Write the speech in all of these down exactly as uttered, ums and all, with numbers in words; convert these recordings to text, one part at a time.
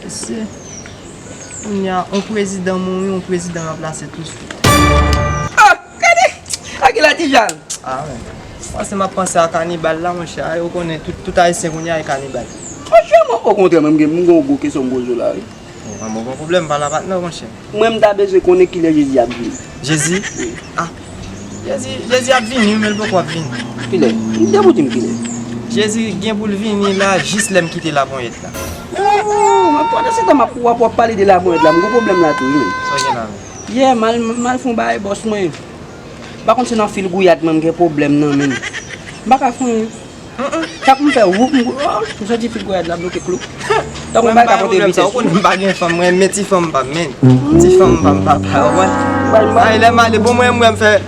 Mesye, kounye a, yon prezidan mouri, yon prezidan ranplase touswit. Ah, gade! Ak la ti Jal. Ah, men. Panse m ap panse a kanibal la, monchè. Ay, ou konnen, tout, tout Ayisyen kounye a e kanibal. Franchman, okontrè, mwen, m gen, m gen yon gwo kesyon m poze w la, wi. Bon, mwen, bon, bon pwoblèm, pale avèk nou, monchè. Mwen, m ta bezwen konnen kilè Jezi ap vini. Jezi? Wi. Ah, Jezi, Jezi ap vini, wi, men l poko ap vini. Kilè? M te pou di m kilè. Jezi gen pou l vini la, jis lè m kite laponyèt la. Oh, men pandan se tan m ap, w ap, w ap pale de laponyèt la, m gen pwoblèm la tou, wi. Sa w gen la menm? Yè, m al, m al fè yon bagay bòs mwen. M pa konn se nan fil gouyad mwen m gen pwoblèm nan, men. M pa ka fè anyen. Chak m fè woup, m, oh, m santi fil gouyad la bloke klou. Tankou m pa ka pote vitès. Ou konnen m pa gen fanm, mwen, men ti fanm pa m, men. Ti fanm pa m, papa, wè. Ay, lè m ale, bon, mwen, mwen, m fè,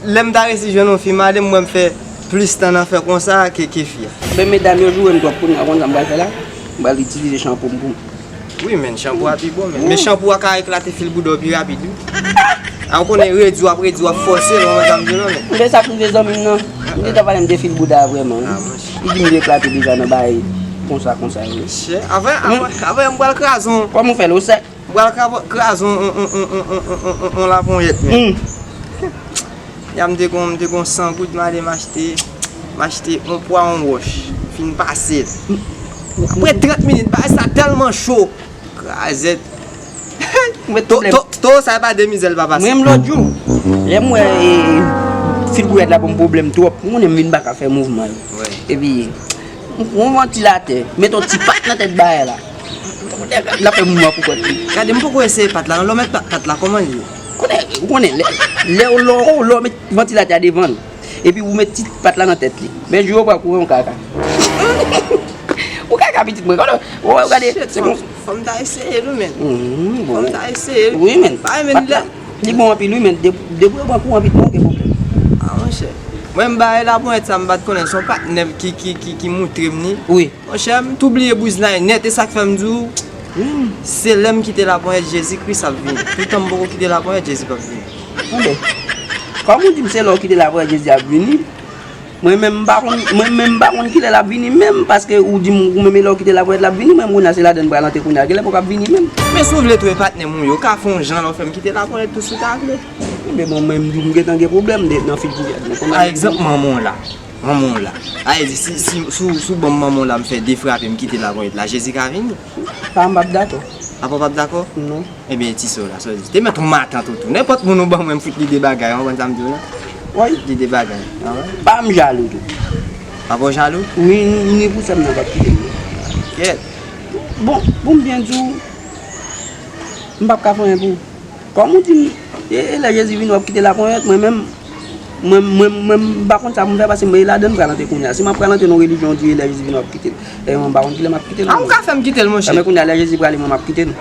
lè m ta resi jwenn yon fi, m ale, mwen, m fè plis tan nan fè konsa ke, ke fi a. Ben, medam yo joure m twòp kounye a, ou konn sa m pral fè la? M pral itilize chanpou m pou m. Wi, men, chanpou a pi bon, men. Men chanpou a ka eklate fil bouda w pi rapid, wi. A, ou konnen redi w ap redi, w ap fòse l, ou konn sa m di w la, men. Men sa k rive zanmi m nan. M te ta pale m de fil bouda a vrèman, wi. Li di m li eklate deja nan bagay konsa, konsa yo. Chè, avè, avè, avè m pral kraze yon. Kòman w fè l, ou sèk? M pral kra-, kraze yon, yon, yon, yon, yon, yon, yon, yon laponyèt, men. Ya m te gon, m te gon san goud, m ale m achte, m achte yon pwa, yon wòch. Fin pase l. Apre trant minit, bagay sa tèlman cho. Krazèt. To, to, to, sa e pa de mizè l pa pase. Mwen menm lòt jou, lè m wè, e, fil gouyad la ban m pwoblèm twòp, m konnen m vin pa ka fè mouvman yo. Epi, m pran yon vantilatè, mete yon ti pat nan tèt bagay la. L ap fè mouvman pou kòt li. Gade, m poko eseye pat la, non. Lè w mèt pat, pat la, kòman l ye? Konnen, ou konnen, lè, lè w, lè w, lè w met vantilatè a devan l, epi ou met ti pat la nan tèt li. Men jou yo pral kouran yon kaka. Yon kaka pitit mwen, konnen, ou gade, se kon. Fò m ta eseye l, wi, men. Fò m ta eseye l. Wi, men. Li bon anpil, wi, men. De, depi yo pran kouran pitit mwen, gen pwoblèm. Ah, monchè. Mwen, m bay laponyèt sa, m pa t konnen. Se yon patnè ki, ki, ki, ki moutre m li. Wi. Monchè, m tou bliye bouzlay nèt, e sa k fè m di w, se lè m kite laponyèt, Jezi Kris ap vini. Toutan m poko kite laponyèt, Jezi p ap vini. Tande, kòm ou di m se lè w kite laponyèt, Jezi ap vini, mwen menm m pa konn, mwen menm m pa konn kilè l ap vini menm, paske ou di m ou menm e lè w kite laponyèt l ap vini, mwen menm kounye a se ladann m pral antre kounye a, kilè pou k ap vini menm. Men si w vle tou e patnè m ou ye, ou ka fè yon jan lè w fè m kite laponyèt touswit a vle. Men bon, mwen menm m di w m gentan gen pwoblèm de, nan fil gouyad mwen. Pa egzanp, manman w la. Manman w la. Sa vle di, si, si, si, si w ban m manman w la, m fè de frape, m kite laponyèt la, Jezi ka vini? Papa m p ap dakò. Papa w p ap dakò? Non. Ebyen, ti sè w la, sa w di? Te mèt yon matant ou tou. Nenpòt moun ou ban mwen, m fout li de bagay, ou konprann sa m di w la? Wi. Li de bagay. Ah, wi. Papa m jalou tou. Papa w jalou? Wi, ni, ni pou sè m nan p ap kite m. Kèt. Bon, pou m byen di w, m p ap ka fè anyen pou ou. Kòm ou di m, e, e lè Jezi vini w ap kite laponyèt, mwen menm, mwen, mwen, mwen, m pa konn sa pou m fè, paske mwen e ladann m pral antre kounye a. Si m ap pral antre nan yon relijyon, di e lè Jezi vini w ap kite l. E mwen m pa konn kilè m ap kite l. A, ou ka fè m kite l, monchè. Ebyen kounye a, lè Jezi prale, mwen m ap kite l.